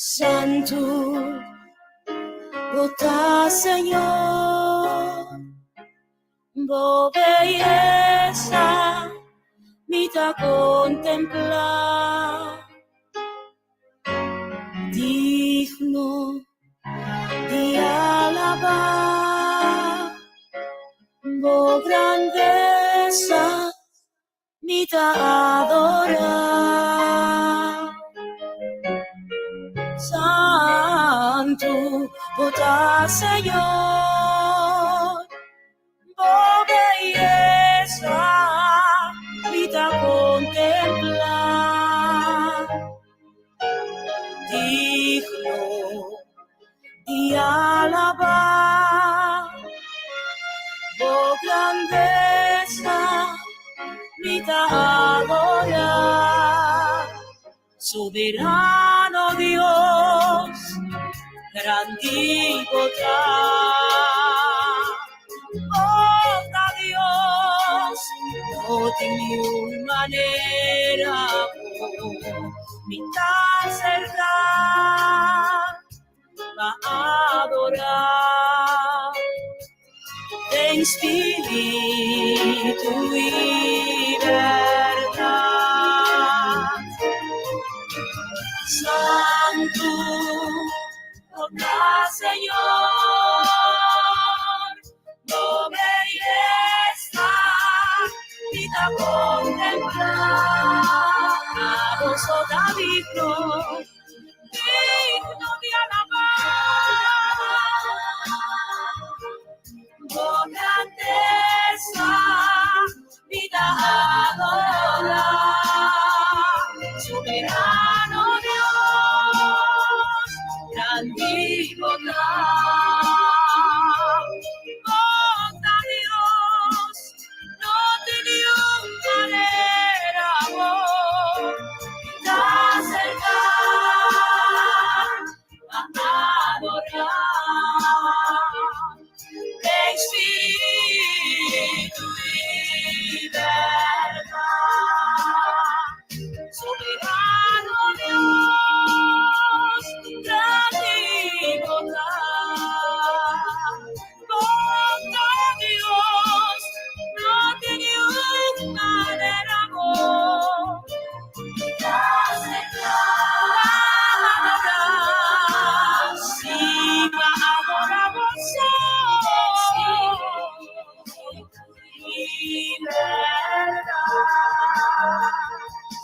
Santu bo ta Señor, bo beyesa mi ta kontemplá. Digno di alabá, bo grandesa Mi ta adorá. Santu bo ta Señor, bo beyesa mi ta kontemplá. Digno di alabá bo grandesa mi ta adorá. Soberano Dios, grandi bo ta. Bo ta Dios, no tin niun manera ku mi ta aserká pa adorá den spiritu i bèrdat. Santu bo ta Señor, bo beyesa mi ta kontemplá. Abo so ta digno, digno di alabá. Bo grandesa mi ta adorá. Soberano Dios, grandi bo ta. Bo ta Dios, no tin niun manera bo ta aserká pa adorá. Den spiritu i bèrdat. Soberano Dios, grandi bo ta. Bo ta Dios, no tin niun manera bo ta aserká pa adorá. Sí, pa adorá bo so. I bèrdat.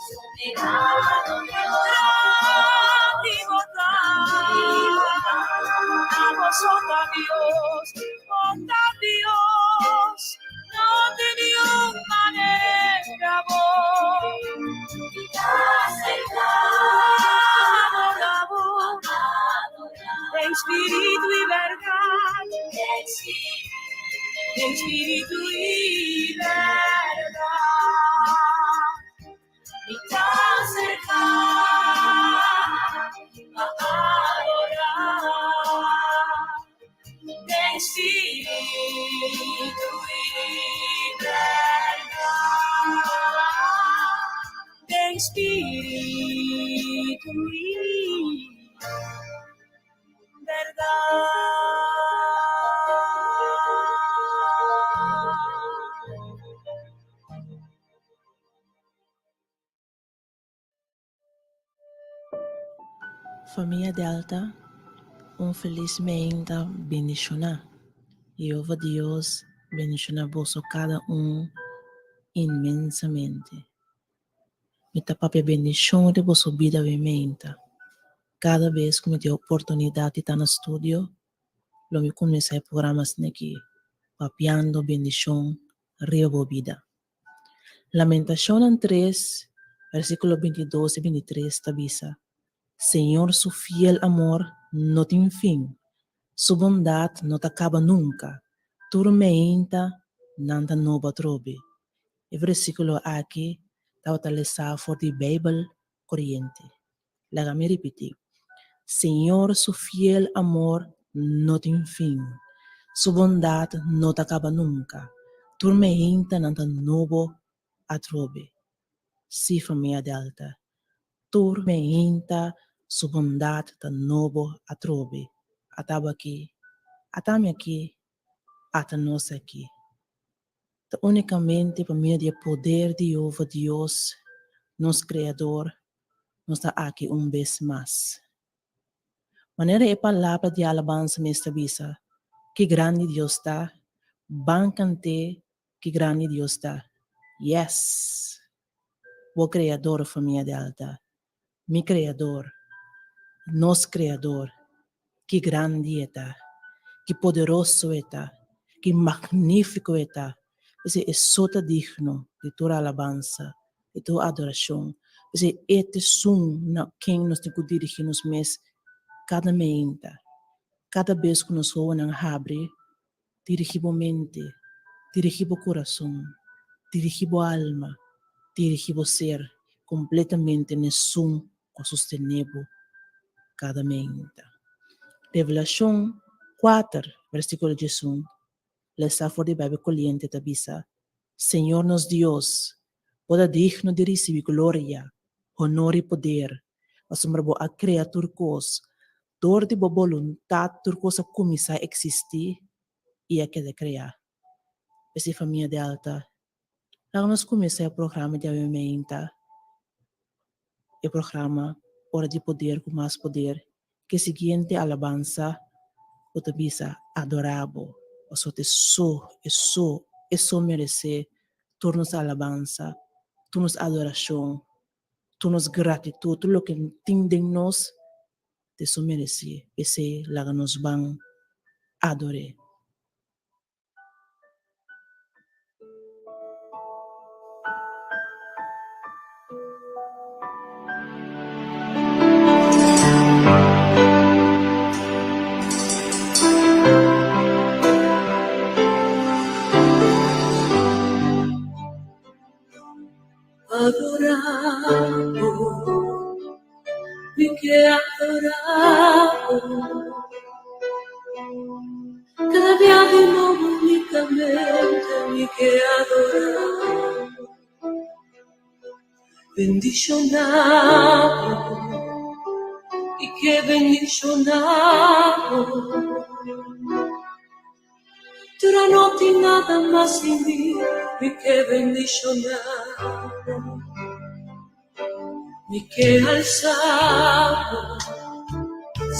Soberano Dios, grandi bo ta. Abo so ta Dios, bo ta Dios, no tin niun manera bo ta aserká adorá bo den spiritu i bèrdat, den spiritu i bèrdat. Mi ta aserká pa adorá den spiritu i bèrdat, den spiritu i bèrdat. Famia Delta, un felis meinta bendishoná. Yehova Dios bendishoná boso kada un inmensamente. Mi ta papia bendishon riba boso bida awe meinta. Kada bes ku mi tin oportunidat di ta na studio, lo mi kuminsá e programa asina aki, papiando bendishon riba bo bida. Lamentashonnan tres, versíkulo bintidos i bintitres ta bisa, Señor su fiel amor no tin fin, su bondat no ta kaba nunka, tur meinta nan ta nobo atrobe. E versíkulo aki tabata lesá for di Beibel Koriente. Laga mi ripití, Señor su fiel amor no tin fin, su bondat no ta kaba nunka, tur meinta nan ta nobo atrobe. Sí, famia Delta, tur meinta. Su bondat ta nobo atrobe. Ata bo aki, ata mi aki, ata nos aki. Ta únikamente pa medio di e poder di Yehova Dios, nos Kreador, nos ta aki un bes mas. Manera e palabra di alabansa mes ta bisa, Ki grandi Dios ta, ban kant'é ki grandi Dios ta. Yes! Bo Kreador, famia Delta. Mi Kreador, nos Kreador, ki grandi E ta, ki poderoso E ta, ki magnífiko E ta! P'esei E so ta digno di tur alabansa, di tur adorashon. P'esei E ta esun na ken nos tin ku dirigí nos mes kada meinta, kada bes ku nos wowonan habri. Dirigí bo mente, dirigí bo kurason, dirigí bo alma, dirigí bo ser kompletamente n'esun ku a sostené bo kada meinta. Revelashon kuater, versíkulo diesun, lesá for di Bijbel Koliente ta bisa, Señor nos Dios, bo ta digno di risibí gloria, honor i poder, pasobra bo a krea tur kos. Dor di bo boluntat tur kos a kuminsá eksistí i a keda kreá. P'esei famia Delta, laga nos kuminsá e programa di awe meinta, e programa Ora di Poder ku Mas Poder, ku e siguiente alabansa ku ta bisa, Adorá bo, pasobra ta e so, e so, e so meresé tur nos alabansa, tur nos adorashon, tur nos gratitut, tur loke tin den nos, ta e so meresé. P'esei laga nos ban ador'é. Adorabo, mi ke adorabo. Kada dia di nobo unikamente mi ke adorabo. Bendishonabo, mi ke bendishonabo. Pero no tin nada mas sin mi, mi ke bendishonabo. Mi ke alsabo,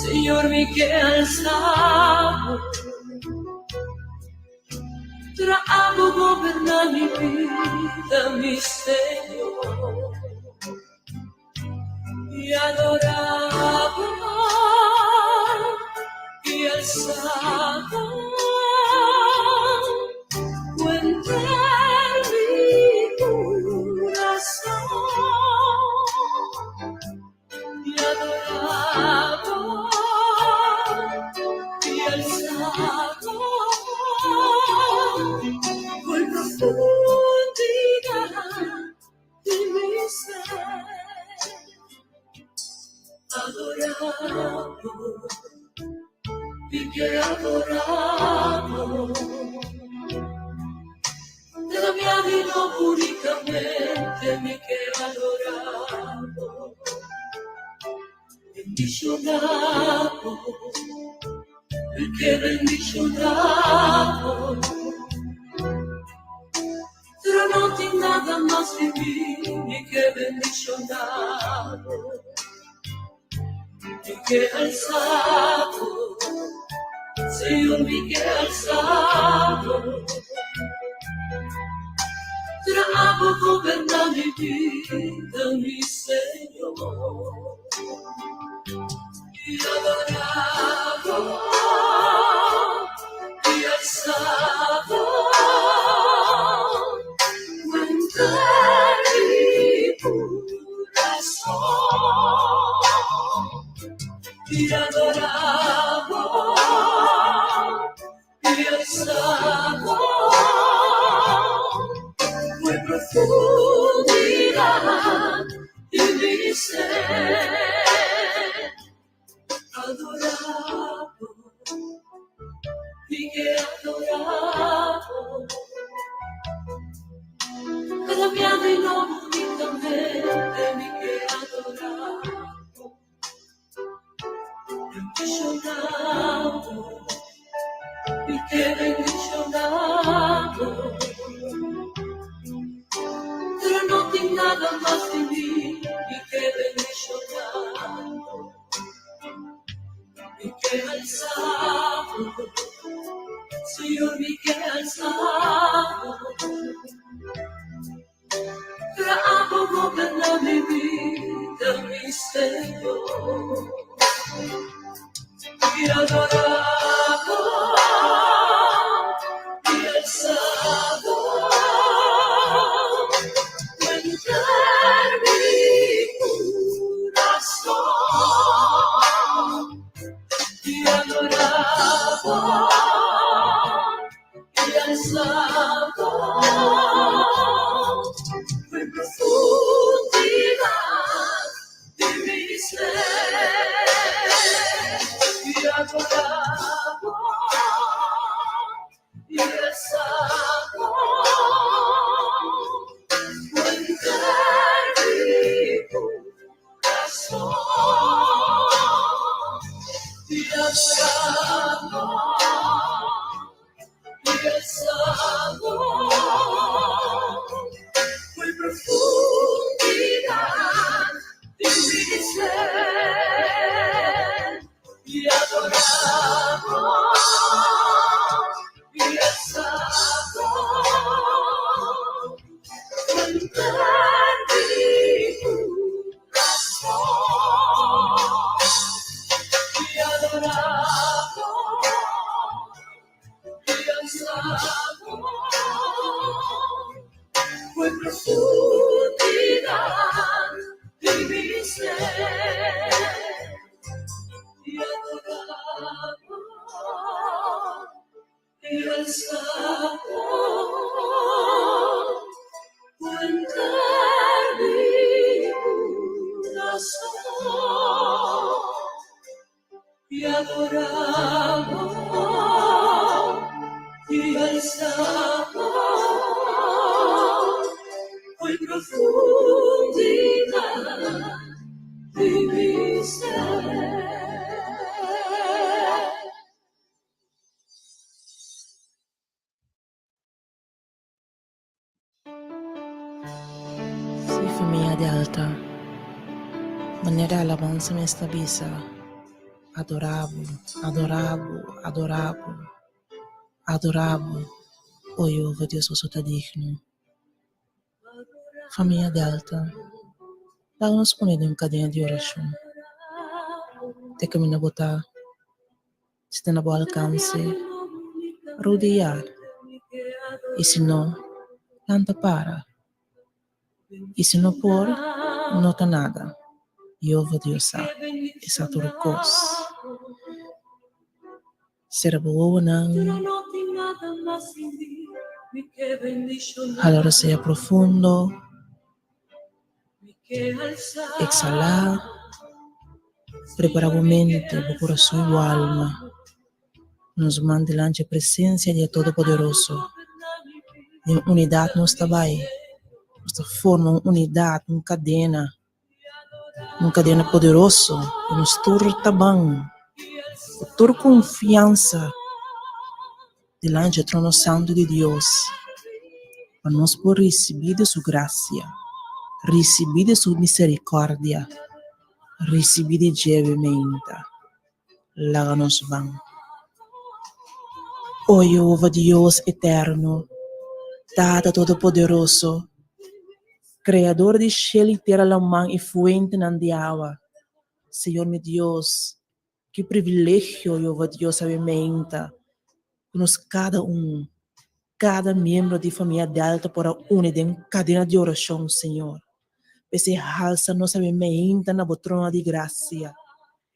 Señor, mi ke alsabo. Pero abo goberna mi bida, mi Señor. I adorabo i alsabo ku henter mi kurason. I adorabo i alsabo ku el profundidat di mi ser. Adorabo, mi ke adorabo. Te da mi ánimo únicamente mi ke adorabo. Bendishonabo, mi ke bendishonabo. Pero no tin nada mas di mi, mi ke bendishonabo. Mi ke alsabo, Señor, mi ke alsabo. Pero abo goberna mi bida, mi Señor. I adorabo, i alsabo, ku henter mi kurason. I adorabo, i alsabo, ku e profundidat di mi ser. Adorabo, mi ke adorabo. Kada bia di nobo unikamente mi ke adorabo. Sí, famia Delta, manera alabansa mes ta bisa, Adorá bo, adorá bo, adorá bo, adorá bo, o Jehova Dios boso ta digno. Famia Delta, laga nos pone den un kadena di orashon. Te kaminda bo ta, si ta na bo alkanse, rodeá, i si no, lanta para. I si no por, no ta nada. Jehova Dios sa, e sa tur kos. Sera bo wowonan, hala rosea profundo, exhalá, prepara bo mente, bo kurason i bo alma. Nos man dilanti e presensia di e Todopoderoso. Den unidat nos ta bai, nos ta forma un unidat, un kadena. Un kadena poderoso ku nos tur ta ban ku tur konfiansa dilanti e trono santu di Dios, pa nos por risibí di su grasia, risibí di su miserikòrdia, risibí di dje bementa. Laga nos ban. O Jehova Dios eterno, Tata Todopoderoso, Kreador di shel i tera laman i fuentenan di awa, Señor mi Dios, ki privilegio Jehova Dios a bementa ku nos kada un, kada miembro di famia Delta por a uni den kadena di orashon, Señor. P'esei halsa nos a bementa na bo trono di grasia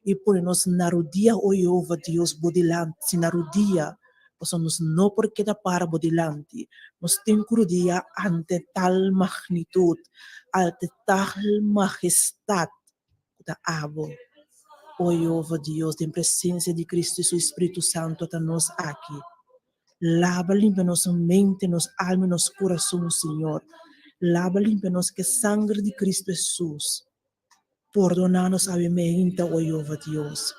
i pone nos na rudia, o Jehova Dios, bo dilanti, si na rudia, pasobra nos no por keda para bo dilanti. Nos tin ku rudia ante tal magnitud, ante tal mahestat ku ta abo, o Jehova Dios, den presensia di Cristo i su Spiritu Santu ta nos aki. Laba limpia nos mente, nos alma i nos kurason, Señor. Laba limpia nos ku e sangre di Cristo Hesus. Pordoná nos awe meinta, o Jehova Dios.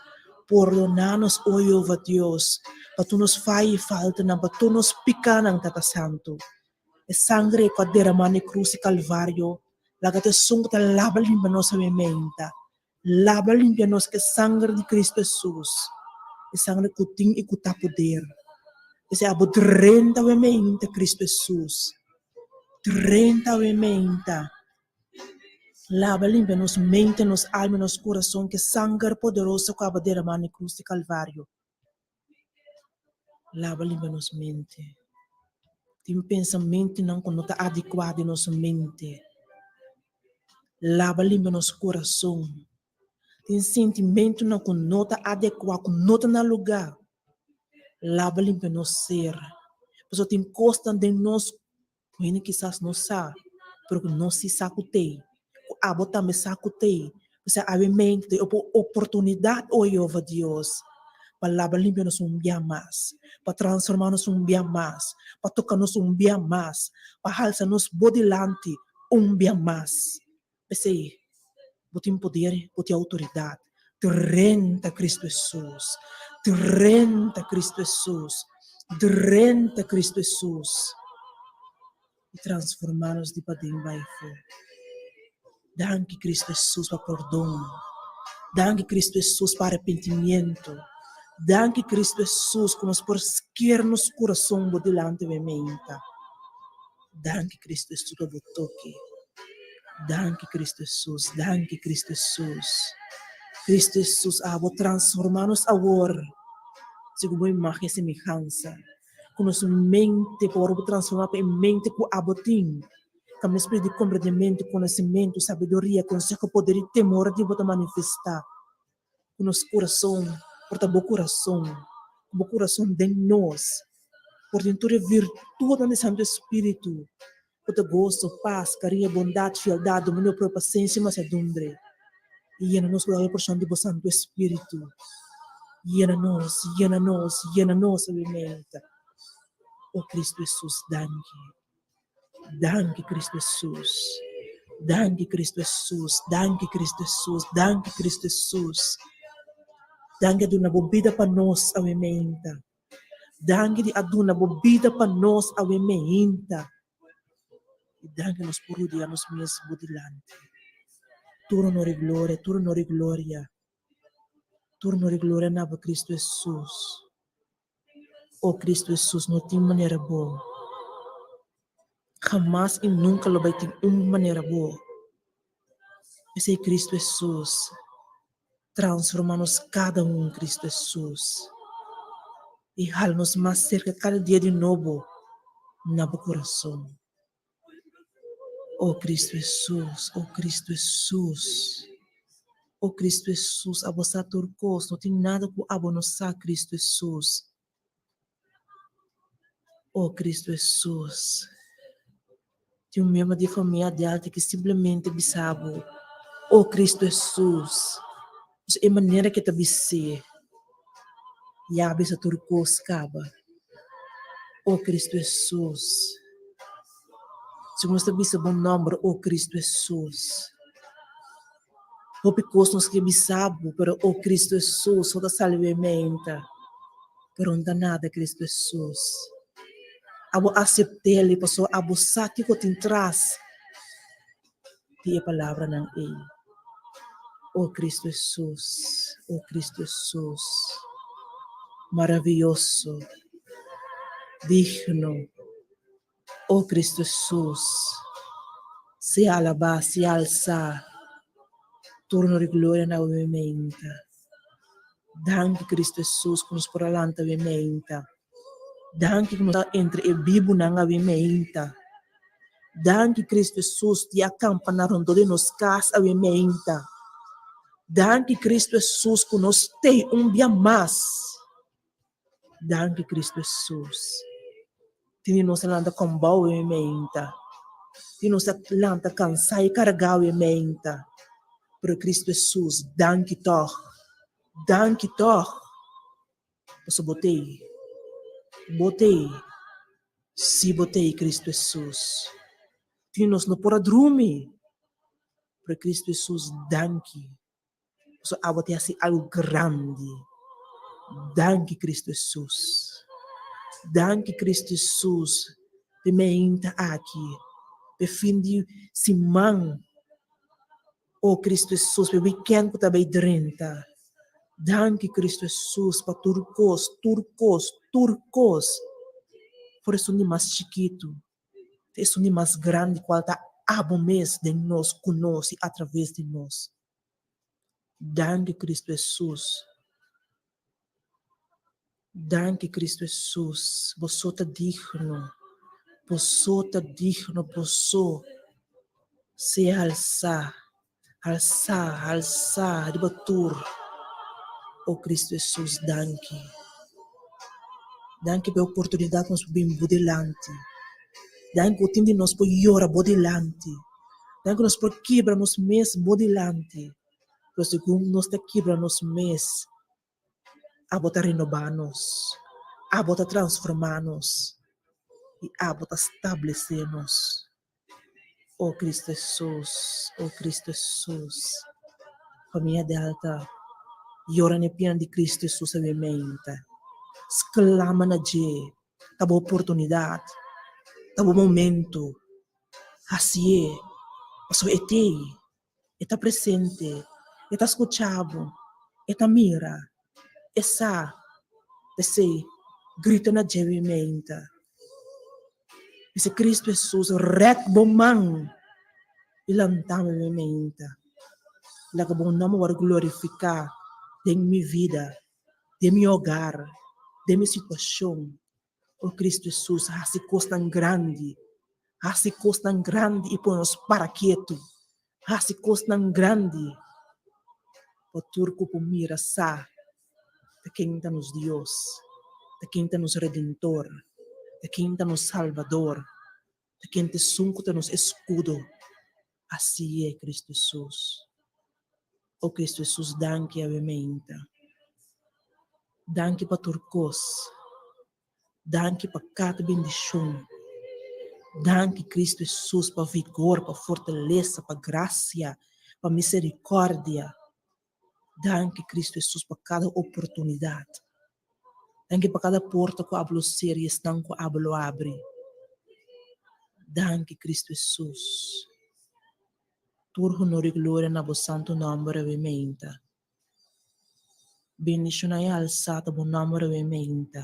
Pordoná nos, o Yehova Dios, pa tur nos faya i faltanan, pa tur nos pikánan, Tata Santu. E sangre ku a deramá na e krus di Kalvario, laga ta esun ku ta laba limpia nos awe meinta. Laba limpia nos ku e sanger di Kristu Hesus, e sanger ku tin i ku ta poder. P'esei abo drenta awe meinta, Kristu Hesus. Drenta awe meinta. Laba limpia nos mente, nos alma i nos kurason ku e sanger poderoso ku abo deramá na e krus di Kalvario. Laba limpia nos mente. Tin pensamentunan ku no ta adekuá den nos mente. Laba limpia nos kurason. Tin sentimentunan ku no ta adekuá, ku no ta na lugá. Laba limpia nos ser. Pasobra tin kosnan den nos Ku hende kisas no sa, pero ku nos si sa ku t'ei, ku abo tambe sa ku t'ei. P'esei awe mente ta e oportunidat, o Yehova Dios, pa laba limpia nos un bia mas, pa transformá nos un bia mas, pa toka nos un bia mas, pa halsa nos bo dilanti un bia mas. P'esei, bo tin poder, bo tin outoridat. Drenta Kristu Hesus! Drenta Kristu Hesus! Drenta Kristu Hesus! I transformá nos di paden bai afó. Danki Kristu Hesus pa pordon. Danki Kristu Hesus pa arepentimiento. Danki Kristu Hesus ku nos por sker nos kurason bo dilanti awe meinta. Danki Cristo Hesus pa bo toke. Danki Cristo Hesus, danki Cristo Hesus. Cristo Hesus abo transforma nos awor segun bo imagen y semehansa. Ku nos mente por wòrdu transforma pa e mente ku abo tin. Kambia spiritu di komprendementu, konosementu, sabiduria, konseho, poder y temor di bo ta manifestá. Ku nos kurason por ta bo kurason, ku bo kurason den nos por tin tur e virtutnan di Santu Espíritu, ku ta goso, pas, kariño, bondat, fieldat, dominio propio, pasenshi i masedumbre. I yena nos ku e porshon di bo Santu Espíritu. Yena nos, yena nos, yena nos awe meinta. O Kristu Hesus, danki. Danki Cristo Hesus. Danki Cristo Hesus. Danki Cristo Hesus. Danki Cristo Hesus. Danki a duna bo bida pa nos awe meinta. Danki di a duna bo bida pa nos awe meinta. I danki nos por rodia nos mes bo dilanti. Tur honor i gloria, tur honor i gloria. Tur honor i gloria na bo Cristo Hesus. O Cristo Hesus, no tin manera bo. Hamas i nunca lo bai tin un manera bo. P'esei Cristo Hesus, transforma nos cada un, Cristo Hesus, i hala nos mas cerca cada dia di nobo na bo corazon. O Cristo Hesus, o Cristo Hesus, o Cristo Hesus, abo sa tur cos, no tin nada cu abo no sa, Cristo Hesus. O Cristo Hesus, tin un miembro di famia Delta ki simplemente bisa bo, o Cristo Hesus, e manera ke ta bis'é, ya bisa tur cos caba. O Cristo Hesus, si nos ta bisa bo nomber, o Cristo Hesus. Hopi cos nos ke bisa bo, pero o Cristo Hesus, so ta sali bo e menta. Pero no ta nada, Cristo Hesus. Abo acept'el pasobra abo sa kico tin tras di e palabranan ei. O Cristo Hesus, o Cristo Hesus, maraviyoso, digno, o Cristo Hesus, sea alabá, sea alsá, tur honor i gloria na bo meinta. Danki Cristo Hesus ku nos por a lanta bo meinta. Danki ku nos ta entre e bibunan awe meinta. Danki Cristo Hesus di a kampa na rondó di nos kas awe meinta. Danki Cristo Hesus ku nos tei un bia mas. Danki Cristo Hesus. Tin di nos a lanta kombou awe meinta. Tin nos a lanta kansá i kargá awe meinta. Pero Cristo Hesus, danki tòg. Danki tòg. Pasobra bo t'ei. Bo t'ei. Si bo t'ei, Cristo Hesus. Tin nos no por a drumi. Pero Cristo Hesus, danki. Pasobra abo ta hasi algu grandi. Danki Cristo Hesus. Danki Cristo Hesus p'e meinta aki, p'e fin di siman. O Cristo Hesus p'e weekend ku ta bay drenta. Danki Cristo Hesus pa tur kos, tur kos, tur kos. For esun di mas chikitu te esun di mas grandi kual ta abo mes den nos, ku nos i atraves di nos. Danki Cristo Hesus. Danki Cristo Hesus. Boso ta digno. Boso ta digno. Boso sea halsá. Halsá, halsá riba tur. O Cristo Hesus, danki. Danki pa e oportunidat ku nos por bin bo dilanti. Danki ku tin di nos por yora bo dilanti. Danki ku nos por kibra nos mes bo dilanti. Pero segun nos ta kibra nos mes, abo ta renobá nos, abo ta transformá nos i abo ta stablesé nos. O Cristo Hesus, o Cristo Hesus. Famia Delta, yora na e pian di Cristo Hesus awe meinta. Sklama na dje, ta bo oportunidat, ta bo momento. Hasié, pasobra e t'ei, e ta presente, e ta skucha bo, e ta mira, e sa. P'esei, grita na dje awe meinta. Bisa Cristo Hesus, rèk bo man i lantá mi mi meinta. Laga bo nòmber wòrdu glorifiká den mi vida, den mi hogar, den mi situashon. O Cristo Hesus, hasi kosnan grandi, hasi kosnan grandi i pone nos para ketu. Hasi kosnan grandi pa tur ku por mira sa ta ken ta nos Dios, ta ken ta nos Redentor, ta ken ta nos Salbador, ta ken ta esun ku ta nos eskudo. Asi e, Cristo Hesus. O Cristo Hesus, danki awe meinta. Danki pa tur kos. Danki pa kada bendishon. Danki Cristo Hesus pa vigor, pa fortalesa, pa grasia, pa misericordia. Danki Cristo Hesus pa kada oportunidad. Danki pa kada porta ku abo lo sera i esnan ku abo lo abri. Danki Cristo Hesus. Tur honor i gloria na bo santo nomber awe meinta. Bendiciona i alsa ta bo nomber awe meinta.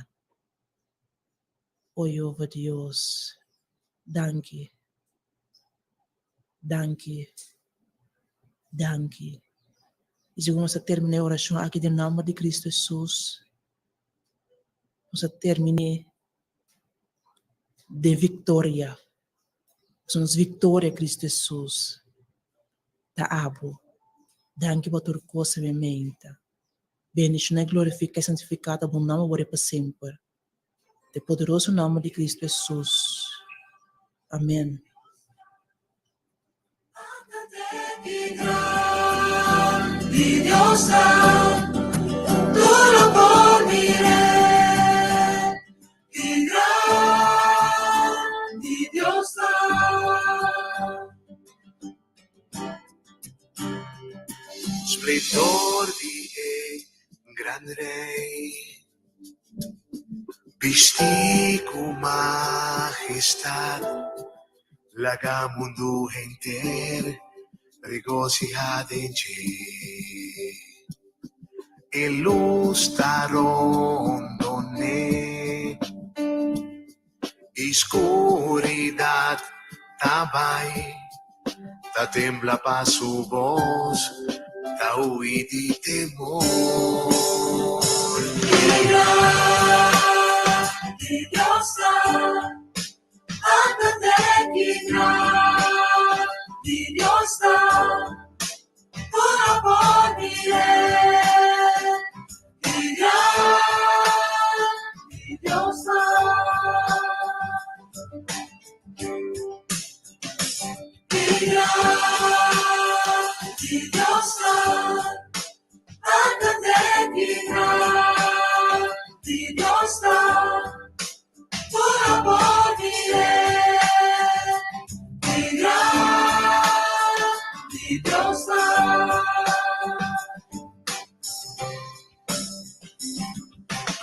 O Jehova Dios, danki. Danki. Danki. I segun nos ta terminá e orashon aki den nòmber di Kristu Hesus, nos ta termin'é den viktoria. Pasobra nos viktoria, Kristu Hesus, ta abo. Danki pa tur kos den mi meinta. Bendishoná i glorifiká i santifiká ta bo nòmber wòrdu pa semper. Den poderoso nòmber di Kristu Hesus. Amen. Splendor di e gran Rey. Bisti ku mahestat, laga mundu henter regosihá den dje. E lus ta rondon'é i skuridat ta bai, ta tembla pa su bos, ta hui di temor.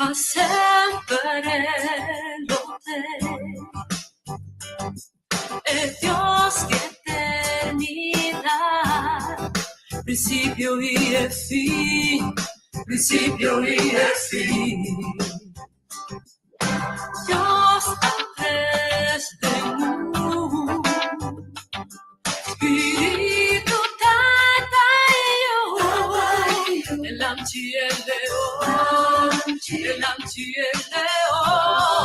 Pa semper e lo t'ei. E Dios di eternidat, prinsipio i e fin, prinsipio i e fin. Dios ta tres den un. Spiritu, Tata i Yu. E Lamchi e Leon, e Lamchi e Leon.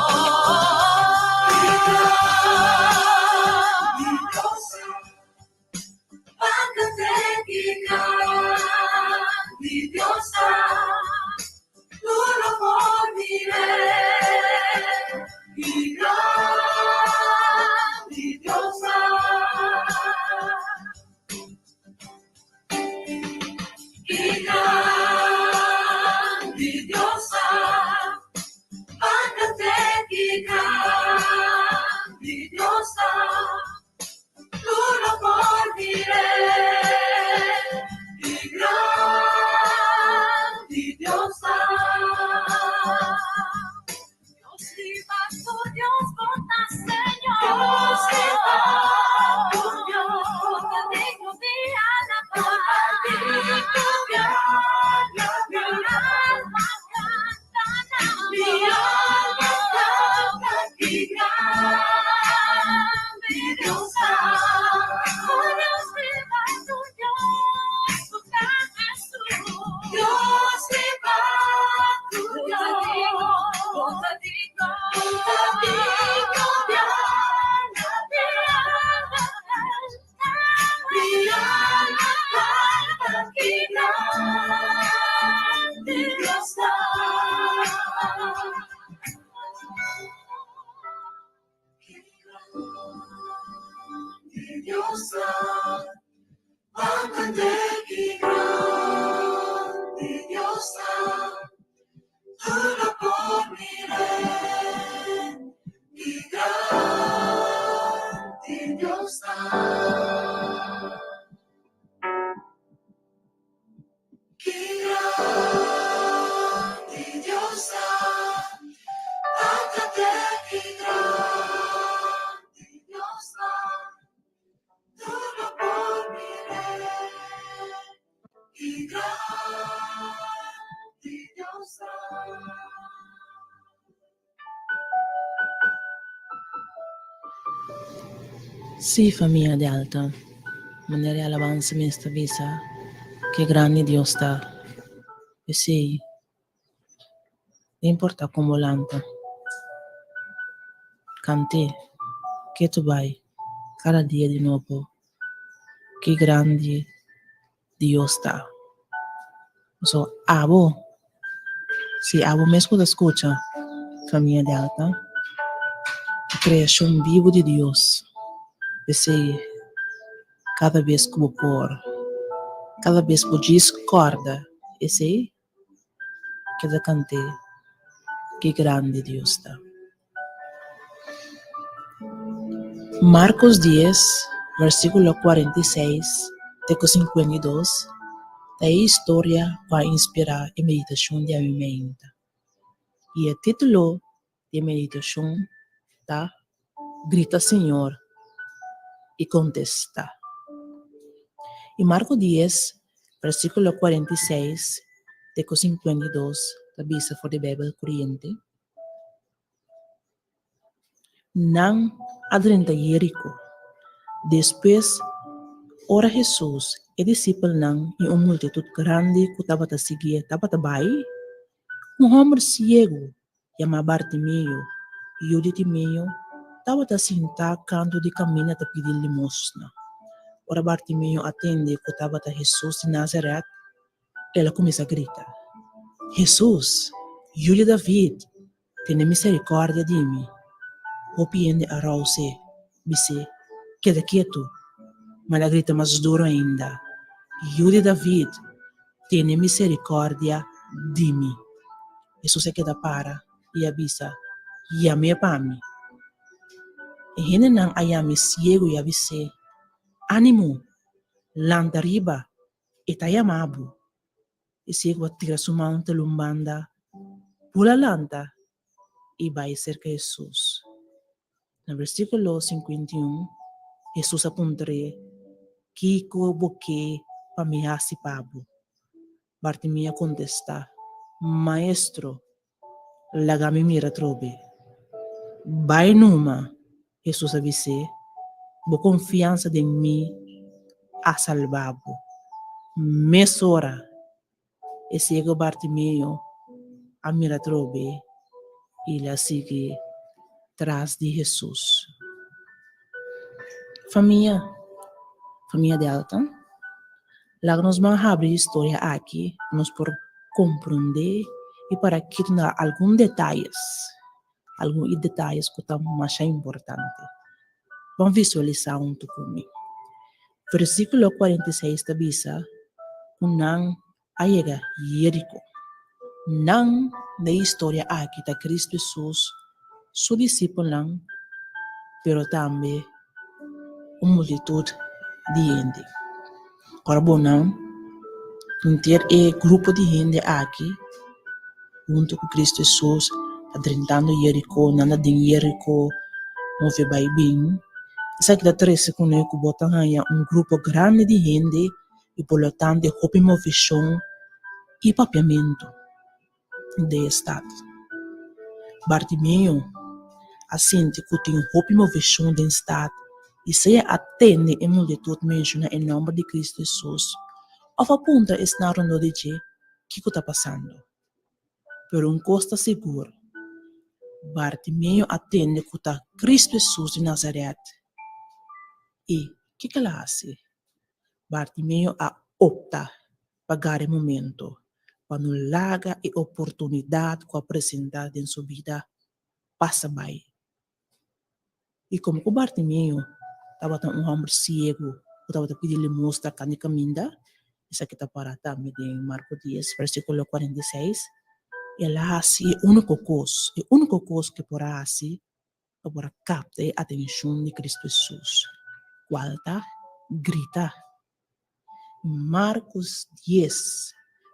Sí, famia Delta, manera e alabansa mes ta bisa, ke grandi Dios ta. P'esei, no importa kon bo lanta, kant'é, ketu bai, kada dia di nobo, ke grandi Dios ta. Pasobra abo, si abo mes ku ta skucha, famia Delta, e kreashon bibu di Dios, p'esei kada bes ku bo por, kada bes bo djis kòrda esei, keda kant'é ki grandi Dios ta. Marcos dies, versículo 46 te ku 52 ta e historia ku a inspirá e meditashon di awe meinta. I e título di e meditashon ta Grita Señor i Kontestá. I Marko dies, versíkulo 46 te ku 52 ta bisa for di Beibel Kuriente, Nan a drenta Jeriko. Despues, ora Hesus, e disipelnan i un multitut grandi ku tabata siguié tabata bai, un hòmber siegu yamá Bartimeo, yu di Timeo, tabata sintá kantu di kaminda ta pidi limosna. Ora Bartimeo a tende ku tabata Hesus di Nazarèt, El a kuminsá grita, Hesus, Yu di David, tene miserikòrdia di mi! Hopi hende a rous'é, bis'é, Keda ketu! Ma el a grita mas duru ainda, Yu di David, tene miserikòrdia di mi! Hesus a keda para i a bisa, Yam'é pa mi. E hendenan a yam'é siegu i a bis'é, Ánimo! Lanta riba! E ta yama bo. E siegu a tira su man te lun banda. bula lanta i bai serka Hesus. Na versíkulo 51, Hesus a puntr'é, Kiko bo ke pa mi hasi pa bo? Bartimeo a kontestá, Maestro, laga mi mira atrobe. Bai numa, Hesus a bis'é, bo konfiansa den mi a salba bo. Mesora, e siego Bartimeo a mira atrobe i el a sigui tras di Hesus. Famia, famia Delta, laga nos ban habri e historia aki pa nos por komprondé i para kita na algun detayes, algun e detayes ku ta masha importante. Ban visualisá huntu ku mi. Versíkulo 46 ta bisa ku nan a yega Jeriko. Nan den e historia aki ta Kristu Hesus, su disipelnan, pero tambe un multitut di hende. Ora bo nan henter e grupo di hende aki huntu ku Kristu Hesus ta drentando Jeriko, nan ta den Jeriko move bai bin. Esaki ta trese kuné ku bo ta haña un grupo grandi di hende i por lo tanto hopi moveshon i papiamentu den e stat. Bartimeo a sinti ku tin hopi moveshon den stat i sea a tende e multitut menshoná e nòmber di Kristu Hesus òf a puntra esnan rondó di dje kiko ta pasando. Pero un kos ta sigur, Bartimeo a tende ku ta Kristu Hesus di Nazaret. I kiko el a hasi? Bartimeo a opta pa gara e momento, pa no laga e oportunidat ku a presentá den su bida pasa bai. I komo ku Bartimeo tabata un hòmber siegu ku tabata pidi limosna kanda kaminda, esaki ta pará tambe den Marko dies, versíkulo 46, el a hasi e úniko kos, e úniko kos ku e por a hasi pa por a kapta e atenshon di Kristu Hesus, kual ta grita. Markus dies,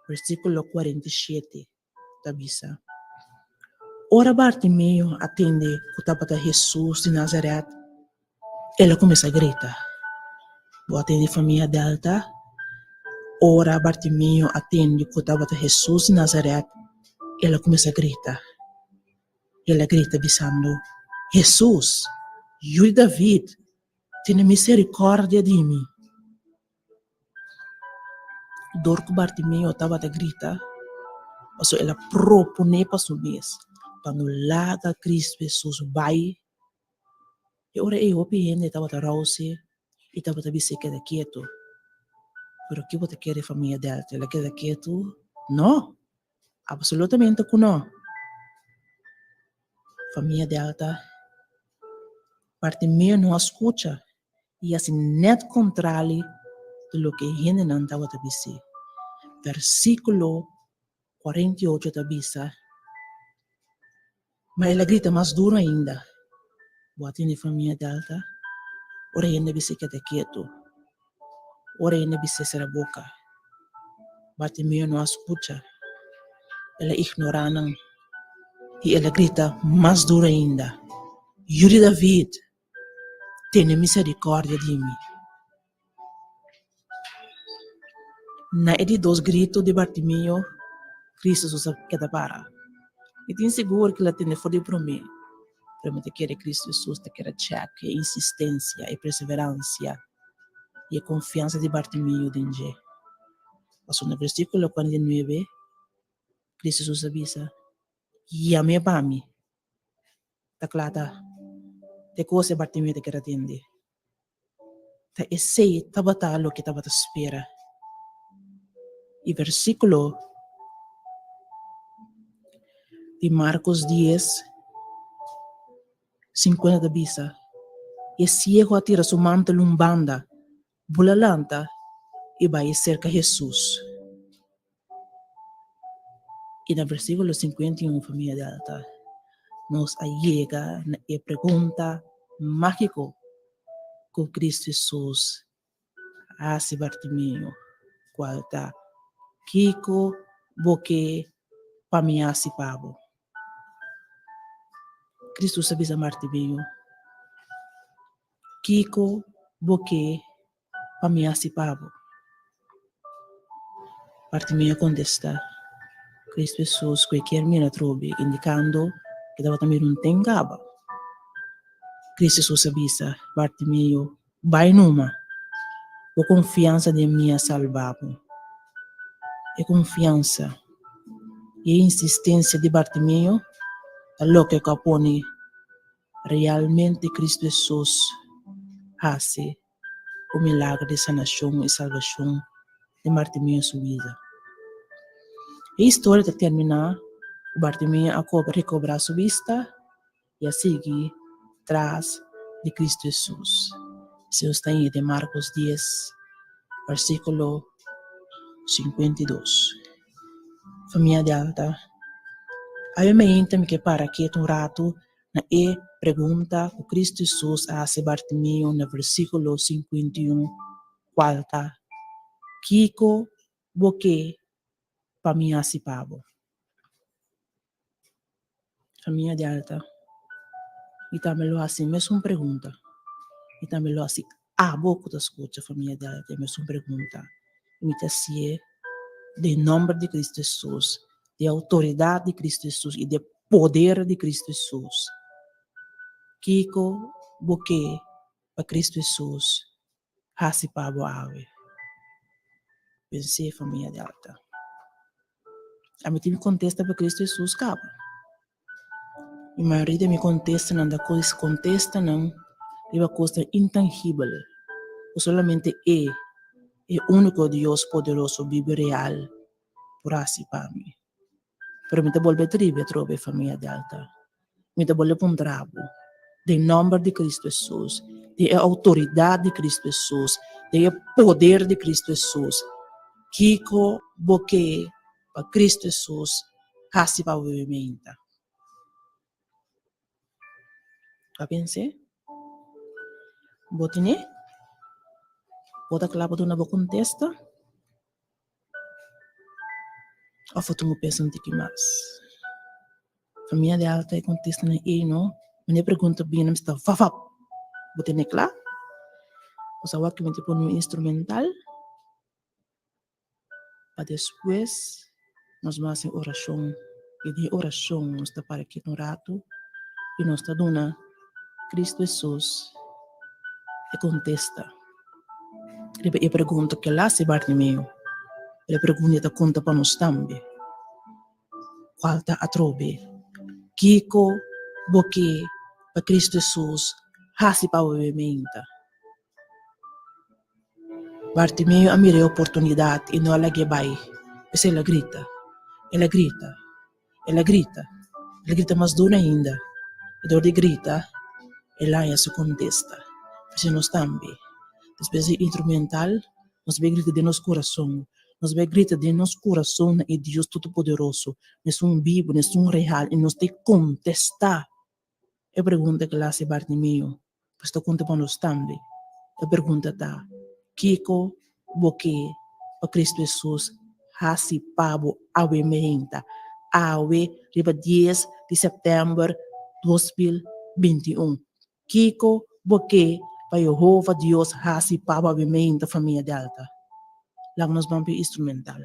versíkulo 47 ta bisa, Ora Bartimeo a tende ku tabata Hesus di Nazaret, el a kuminsá grita. Bo a tende famia Delta? Ora Bartimeo a tende ku tabata Hesus di Nazaret, el a kuminsá grita. El a grita bisando, Hesus, Yu di David, tene miserikòrdia di mi! Dor ku Bartimeo tabata grita, pasobra el a proponé pa su mes pa no laga Kristu Hesus bai. E ora ei hopi hende tabata rous'é i tabata bis'é keda ketu. Pero ke bo ta kere famia Delta? El a keda ketu? No! Absolutamente ku no! Famia Delta, Bartimeo no a skucha i hasi nèt kontrali di loke e hendenan tabata bis'é. Versíkulo 48 ta bisa, Ma el a grita mas duru ainda, Bo a tende famia Delta? Ora hende bis'é keda ketu, ora hende bis'é sera boka, Bartimeo no a skucha, el a ignorá nan i el a grita mas duru ainda, Yu di David! Tene miserikòrdia di mi. Na e di dos gritu di Bartimeo, Kristu Hesus a keda para. Mi tin sigur ku el a tende for di promé, pero mi ta kere Kristu Hesus ta keda chèk e insistensia, e perseveransia i e konfiansa di Bartimeo den dje. Pasobra na versíkulo 49, Kristu Hesus a bisa, Yam'é pa mi. Ta kla ta te kos e Bartimeo ta keda tende. Ta esei tabata loke tabata spera. E versíkulo di Markos dies, 50 ta bisa, E siego a tira su mantel un banda, bula lanta i bai serka Hesus. I na versíkulo 51, famia Delta, nos a yega na e pregunta mágiko ku Kristu Hesus a hasi Bartimeo, kual ta, Kiko bo ke pa mi hasi pa bo? Kristus a bisa Bartimeo, Kiko bo ke pa mi hasi pa bo? Bartimeo a kontestá, Kristu Hesus ku e kier mira atrobe, indikando ku e tabata mira un ten kaba. Kristu Hesus a bisa Bartimeo, Bai numa, bo konfiansa den mi a salba bo. E konfiansa i e insistensia di Bartimeo ta loke ku a pone realmente Kristu Hesus hasi un milagro di sanashon i salbashon den Bartimeo su bida. E historia ta terminá ku Bartimeo a rekobrá su bista i a sigui tras di Kristu Hesus. Esei ta haña den Markos dies, versíkulo 52. Famia di Alta, awe mainta mi ke para ketu un ratu na e pregunta ku Kristu Hesus a hasi Bartimeo na versíkulo 51, kual ta, Kiko bo ke pa mi hasi pa bo? Famia di Alta, mi tambe lo hasi e mesun pregunta. Mi tambe lo hasi abo ku ta skucha, famia di Alta, e mesun pregunta. I mi ta hasié den nòmber di Kristu Hesus, den outoridat di Kristu Hesus i den poder di Kristu Hesus. Kiko bo ke pa Kristu Hesus hasi pa bo awe? Pens'é, famia di Alta. Ami tin mi kontesta pa Kristu Hesus kaba. Mi mayoria di mi kontestanan ta kos kontestanan riba kosnan intangibel ku solamente E, e úniko Dios poderoso bibu real por hasi pa mi. Pero mi ta bolbe tribi atrobe, famia di altar. Mi ta bolbe puntra bo, den nòmber di Kristu Hesus, den e outoridat di Kristu Hesus, den e poder di Kristu Hesus, kiko bo ke pa Kristu Hesus hasi pa bo bibimenta? Bo a pens'é? Bo tene? Bo ta kla pa duna bo kontesta? Òf bo tin ku pensa un tiki mas? Famia di alta e kontesta nan ei no. Wanneer e pregunta bini nan mester ta vap bo tene kla. Bo sa wak mi ta pone un instrumental pa despues nos ban hasi orashon i den e orashon nos ta para keda un ratu i nos ta duna Cristo Hesus e kontesta riba e pregunta ku el a hasi Bartimeo, pero e pregunta ta konta pa nos tambe. Cual ta atrobe? Kico bo ke pa Cristo Hesus haci pa bo bebimenta? Bartimeo a mira e oportunidad y no a lag'é bai, p'esei el a grita, el a grita, el a grita, el a grita mas duro ainda, y dor di grita el a haña su contesta. P'esei nos tambe, despues di instrumental, nos bai grita den nos curason, Nos bai grita den nos kurason na e Dios Todopoderoso, n'esun bibu, n'esun real, i nos ta kontestá e pregunta ku el a hasi Bartimeo, pues ta konta pa nos tambe. E pregunta ta, Kiko bo ke pa Kristu Hesus hasi pa bo awe meinta, awe riba dies di sèptèmber 2021? Kiko bo ke pa Yehova Dios hasi pa bo abimentu famia Delta? Laga nos ban p'e instrumental.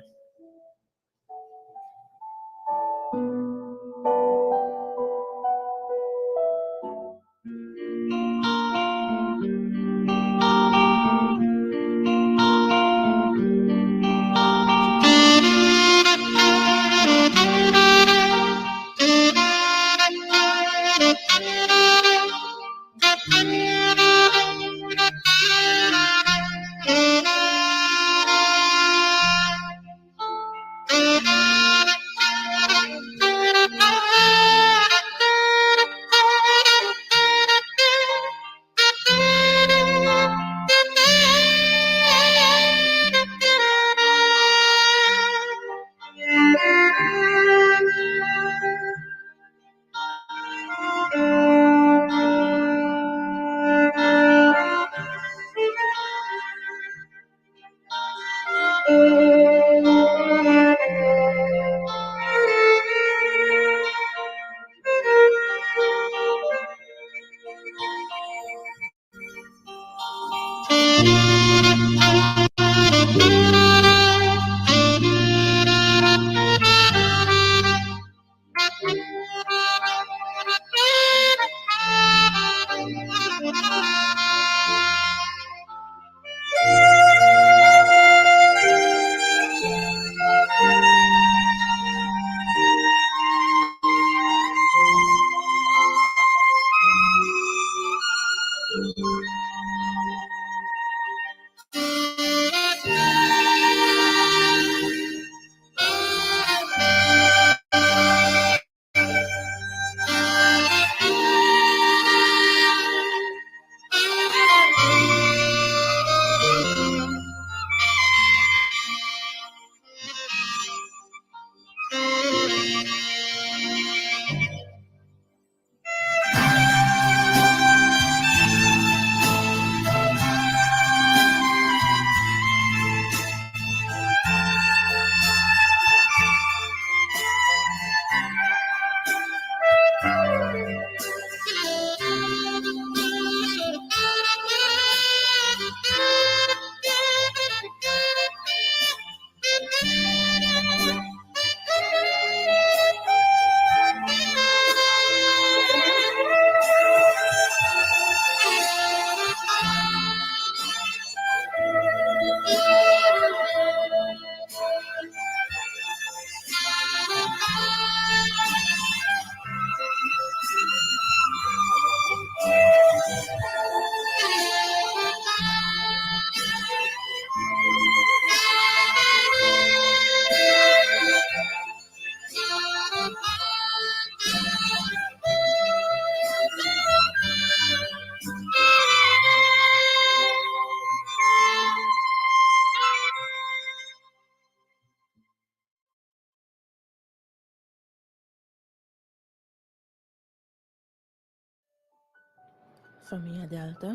Famia Delta,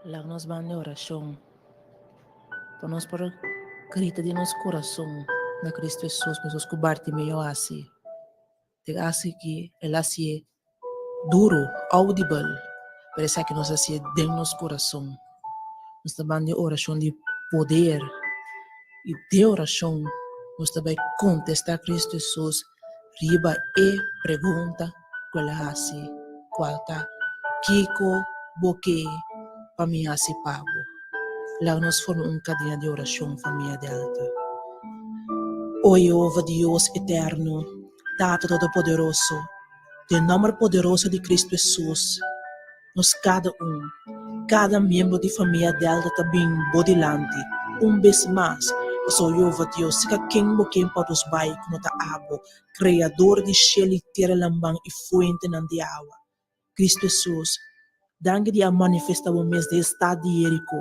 laga nos ban den orashon pa nos por grita di nos kurason na Kristu Hesus meskos ku Bartimeo a hasi. Den hasi ki el a hasié duru, audible, pero esaki nos a hasié den nos kurason. Nos ta ban den orashon di poder i den orashon nos ta bai kontestá Kristu Hesus riba e pregunta ku el a hasi, kual ta, Kiko bo ke pa mi hasi pa bo? Laga nos forma un kadena di orashon, famia Delta. O Yehova Dios eterno, Tata Todopoderoso, den nòmber poderoso di Kristu Hesus, Nos kada un, kada miembro di famia Delta ta bin bo dilanti un bes mas, pasobra Jehova Dios, si ka ken bo ken pa nos bai ku no ta abo, Kreador di shel i tera lamban i fuentenan di awa. Kristu Hesus, danki di a manifesta bo mes den e stat di Jeriko.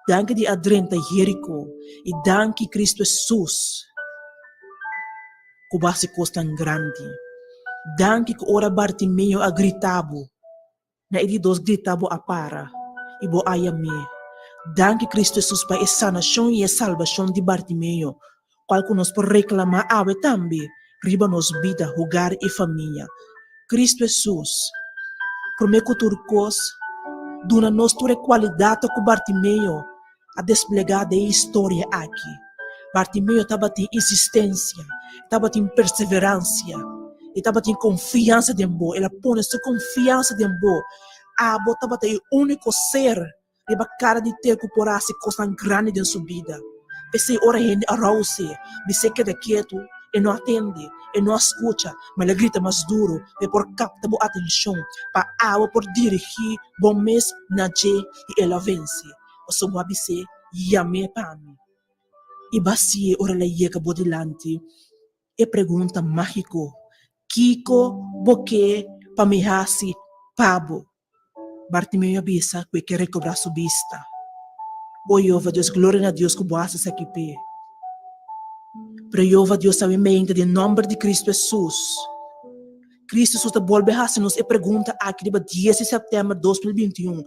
Danki di a drenta Jeriko. I danki, Kristu Hesus, ku bo hasi kosnan grandi. Danki ku ora Bartimeo a grita bo, Na e di dos grita bo a para, i bo a yam'é. Danki Cristo Jesus pa e sanashon i e salbashon di Bartimeo, kual ku nos por reklamá awe tambe riba nos bida, hogar i famia. Cristo Jesus, promé ku tur kos, duna nos tur e kualidatnan ku Bartimeo a desplegá den e historia aki. Bartimeo tabatin insistensia, e tabatin perseveransia, e tabatin konfiansa den bo, el a pone su konfiansa den bo. Abo tabata e úniko ser riba kara di tera ku por a hasi kosnan grandi den su bida. P'esei ora hende a rous'é, bis'é keda ketu, e no a tende, e no a skucha, ma el a grita mas duru pa e por kapta bo atenshon, pa abo por dirigí bo mes na dje i el a vense. Pasobra bo a bis'é, Yam'é pa mi. I basi'é ora el a yega bo dilanti e pregunta mágiko, Kiko bo ke pa mi hasi pa bo? Bartimeo a bisa ku e ke rekobrá su bista. O Yehova Dios, gloria na Dios ku bo a hasi esaki p'e. Pero Yehova Dios sabe mente den nòmber di Kristu Hesus. Kristu Hesus ta bolbe hasi nos e pregunta aki riba dies di sèptèmber 2021,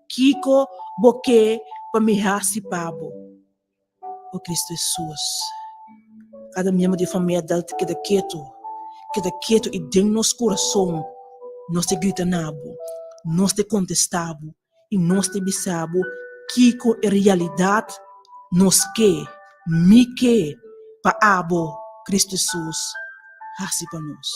Kiko bo ke pa mi hasi pa bo? O Kristu Hesus, kada miembro di famia dal ta keda ketu, keda ketu i den nos kurason nos ta grita na bo, nos ta kontestá bo i nos ta bisa bo kiko e realidat nos ke, mi ke pa abo, Kristu Hesus, hasi pa nos.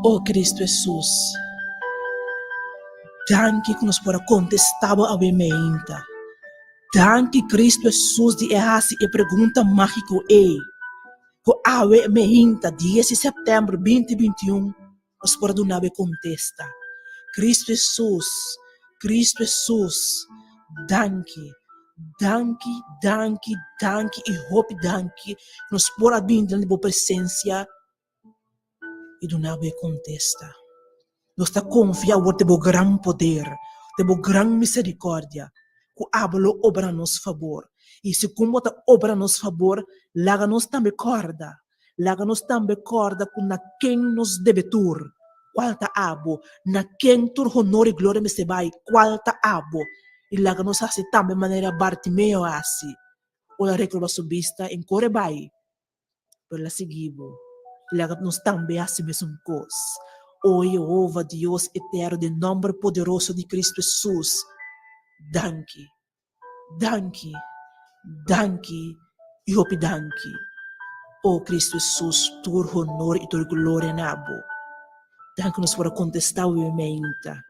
O Cristo Hesus, danki ku nos por a kontestá bo awe meinta. Danki Cristo Hesus di e hasi e pregunta mágiko ei, ku awe meinta, dies di sèptèmber binti 21, Nos por a duna bo e kontesta. Kristu Hesus, Kristu Hesus, danki, danki, danki, danki i hopi danki ku nos por a bini dilanti bo presensia i duna bo e kontesta. Nos ta konfia awor den bo gran poder, den bo gran miserikòrdia, ku abo lo obra na nos fabor. I segun bo ta obra na nos fabor, laga nos tambe kòrda Laga nos tambe kòrda ku na ken nos debe tur, kual ta abo, na ken tur honor i gloria mester bai, kual ta abo. I laga nos hasi tambe manera Bartimeo a hasi, ora a rekobrá su bista en kore bai, pero el a sigui bo. I laga nos tambe hasi mesun kos. O Yehova, Dios eterno, den nòmber poderoso di Kristu Hesus, danki. Danki, danki i hopi danki. O Cristo Jesus, tur honor i tur gloria na bo. Danki nos por a contesta awe meinta.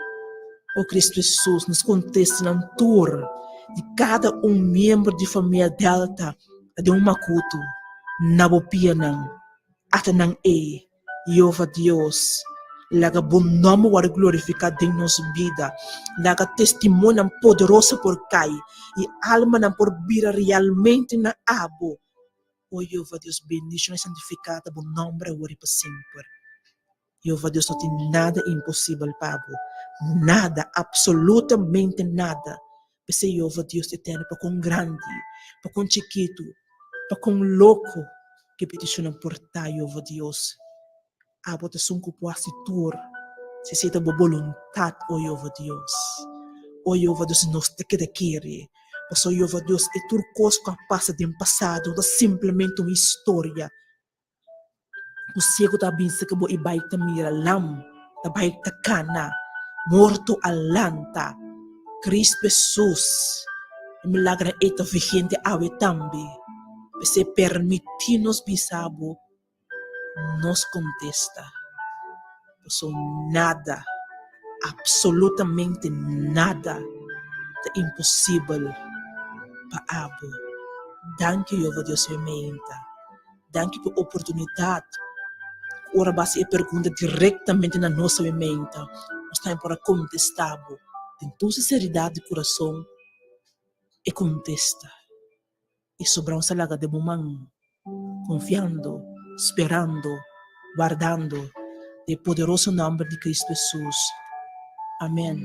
O Cristo Jesus, nos contestanan tur di cada un miembro di famia Delta ta den un makutu na bo pianan. Ata nan ei, Jehova Dios. Laga bo nòmber wòrdu glorifiká den nos bida. Laga testimonionan poderoso por kai i almanan por bira realmente na abo. O Yehova Dios, bendishona i santifiká ta bo nòmber awor i pa semper. Yehova Dios, no tin nada imposibel pa bo. Nada, absolutamente nada. P'esei Yehova Dios eterno, pa kon grandi, pa kon chikitu, pa kon loko ku e petishonnan por ta, Yehova Dios, abo ta esun ku por hasi tur si esei ta bo boluntat, o Yehova Dios. O Yehova Dios, nos ta keda kere, pasobra Yehova Dios, e tur kos ku a pasa den pasado no ta simplemente un historia. Ku siegu ta bisa ku bo i bai ta mira, lam ta bai ta kana, morto a lanta. Kristu Hesus, e milagernan ei ta vigente awe tambe. P'esei permití nos bisa bo nos kontesta, pasobra nada, absolutamente nada ta imposibel pa abo. Danki Yehova Dios mi meinta. Danki pa e oportunidat ku ora bo hasi e pregunta direktamente na nos awe meinta, nos tambe por a kontestá bo den tur sinseridat di kurason e kontesta. I sobra nos a laga den bo man, konfiando, sperando, wardando den e poderoso nòmber di Kristu Hesus. Amèn.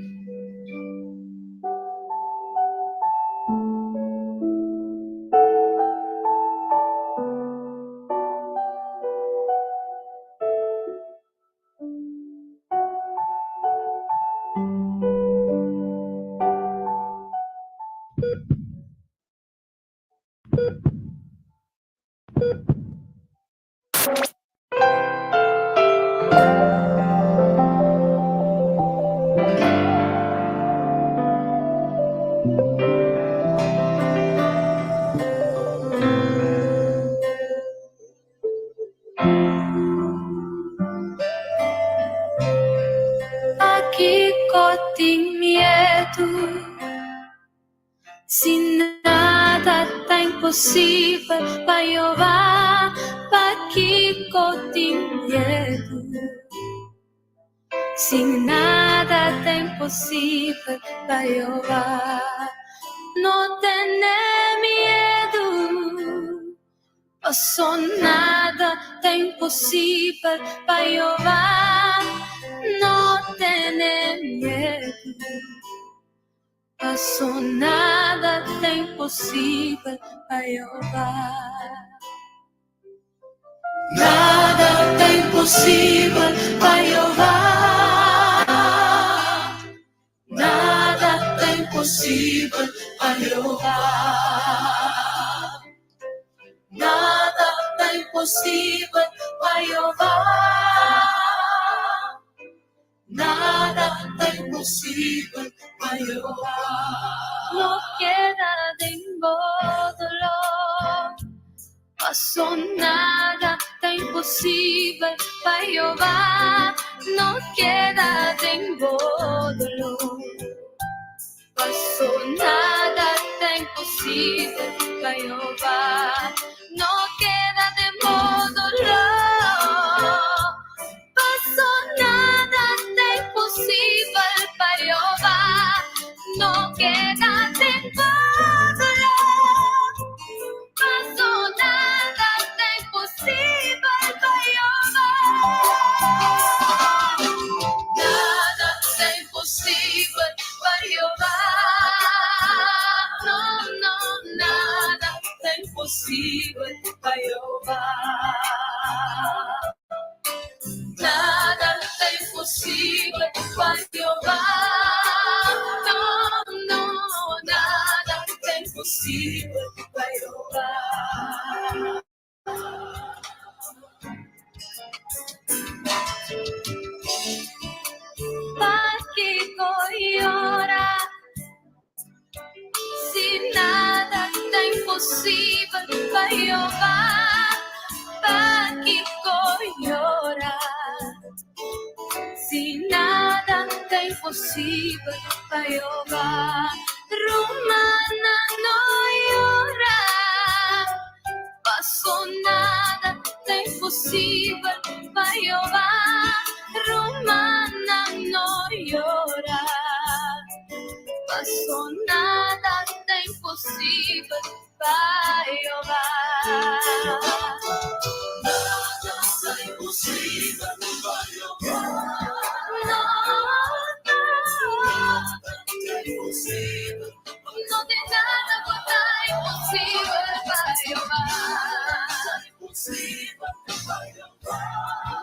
Pakiko tin miedu? Si nada ta imposibel pa Jehová, pakiko tin miedu? Si nada ta imposibel pa Jehová, no tene miedu. Paso nada ta imposibel pa Jehová, no tene miedu. Paso nada ta imposibel pa Jehová. Nada ta imposibel pa Jehová. Nada ta imposibel pa Jehová. Nada ta imposibel pa Jehová. Nada ta imposibel pa Jehová. No keda den bo dolor, paso nada ta imposibel pa Jehová. No keda den bo dolor, paso nada ta imposibel pa Jehová. No keda den bo dolor, paso nada ta imposibel pa Jehová. No keda den bo dolor, paso nada ta imposibel pa Jehová. Nada ta imposibel pa Jehová. No, no, nada ta imposibel pa Jehová. Nada ta imposibel pa Jehová. No, no, nada ta imposibel pa Jehová. Pakiko yora si nada ta imposibel pa Jehová? Pakiko yora si nada ta imposibel pa Jehová? Rumannan, no yora. Paso nada ta imposibel pa Jehová. Rumannan. No tin nada ku ta imposibel pa Jehová.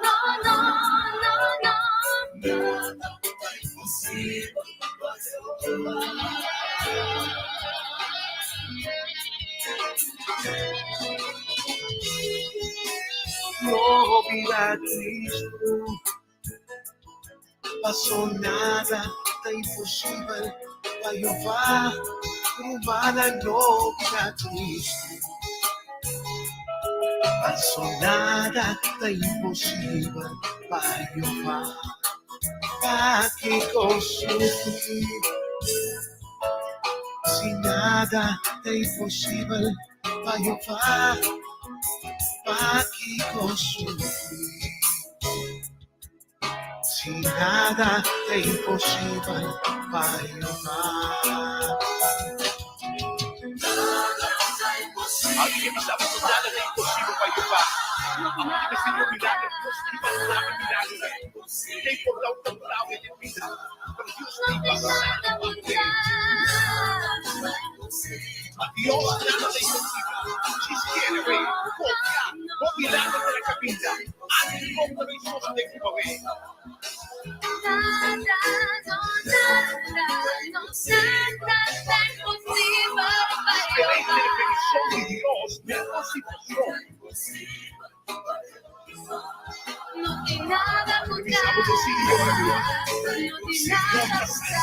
No, no, no, no. No bira tristu, paso nada ta imposibel pa Jehová. Rumannan, no bira tristu, paso nada ta imposibel pa Jehová. Pakiko sufri si nada ta imposibel pa Jehová? Pakiko sufri si nada ta imposibel pa Jehová? Alguien que sabe que nada es imposible para Jehová. Aunque Señor milagro, Dios iba a dar milagro. Que por la autoridad de vida. Pero Dios No iba tin a dar nada ku ta A Dios nada es imposible. Si quiere ver, confía, con milagro de la camina. Antes con la de Jehová. Nada, no, nada, no, nada ta imposibel pa Diferente Jehová. definición de Dios, de la situación. No tin nada ku ta, Revisamos así, no tin nada ku ta.